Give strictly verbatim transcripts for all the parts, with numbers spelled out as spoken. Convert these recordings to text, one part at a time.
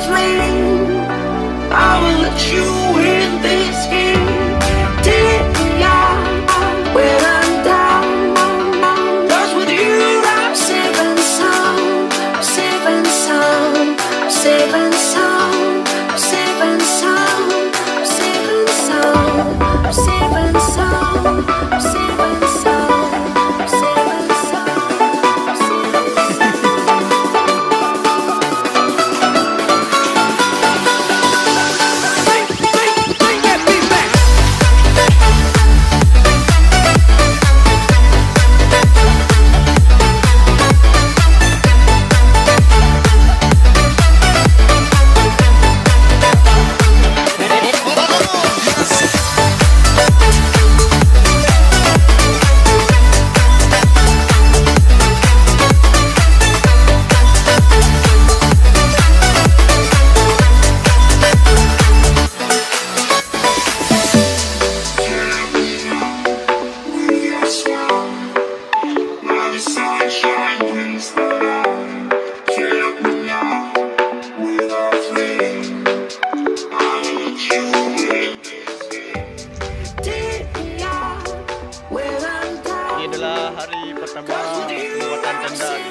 Fling, I will let you in this game. Take me out when I'm down. 'Cause with you, I'm safe and sound. I'm safe and sound. I'm safe and sound. I'm safe and sound. I'm safe and sound. I'm safe and sound. I'm safe and sound. Ini adalah hari pertama pembuatan tenda ni.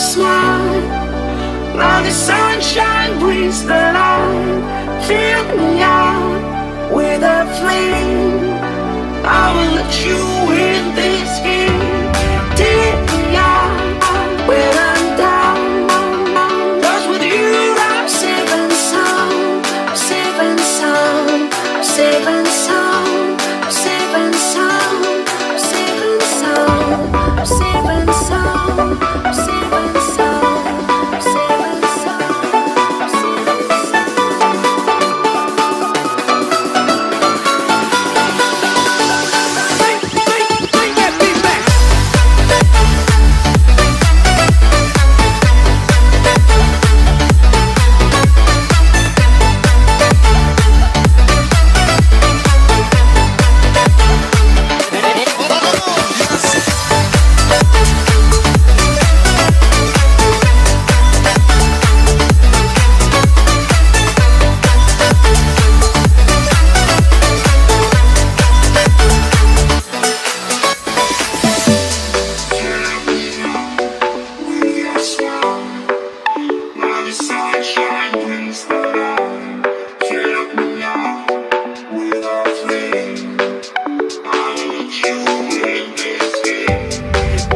Smile, now the sunshine brings the light. Fill me up with a flame. I will let you in this game. Take me out when I'm down. 'Cause with you I'm safe and sound. I'm safe and sound. I'm safe and sound. I'm safe and sound.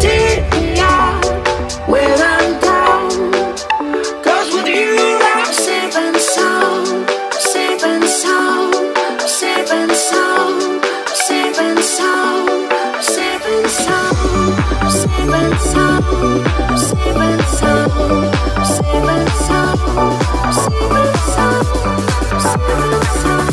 Take me out when I'm down. 'Cause with you I'm safe and sound. I'm safe and sound. I'm safe and sound. I'm safe and sound. I'm safe and sound. I'm safe and sound. I'm safe and sound. I'm safe and sound. I'm safe and sound. I'm safe and sound.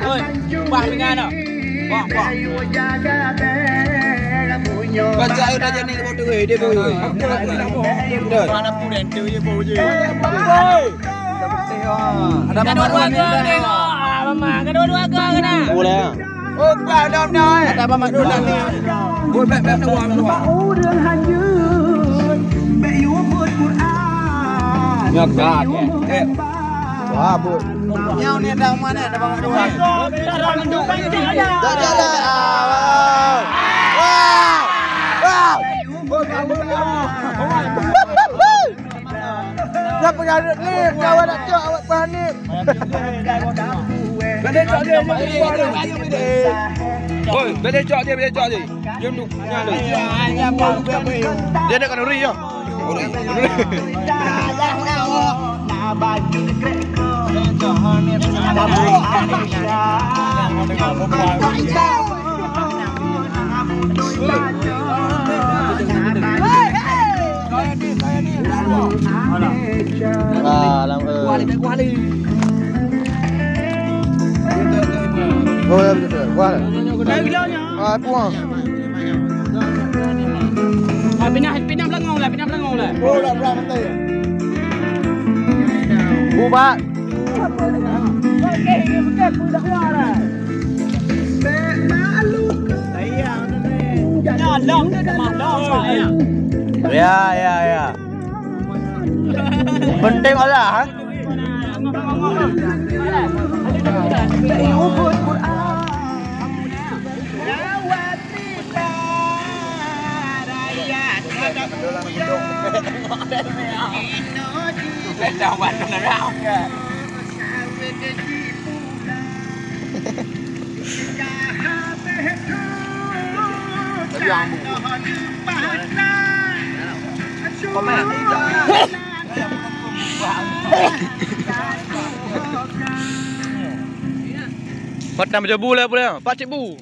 Oi, bah dengan. Wah, wah. Baca udah jadi foto, weh, dia boy, weh. Mana pun ente je boy je. Ada apa, Mak? Ada dua-dua ke, ah, Mama? Ada dua-dua ke, kena? Boleh. Oh, bah, dah, dah, eh. Ada apa, Mak? Dah, dah. Boy, baik, baik, dah, wah, wah. Nyokat, eh. Eh. Wah, bu. Nyoe ni dah mana, dah bangat dua. Dah jalan. Ah, wow. Wow. Wow. Dah pengaruh ni, kawan nak cok, awak panik. Oi, bèk cok dia, bèk cok dia. Dia duduk nyan tu. Dia nak kena ri ya. Ah, lam, eh. Oh, ya, betul, betul. Wah. Ah, puang. Ah, pinah, pinah belangong lah, pinah belangong lah. Oh, dah belah mata ya. Bubat. Ya, ya, ya. Penting Allah, ha? Patang jabu lah, boleh? Empat ribu.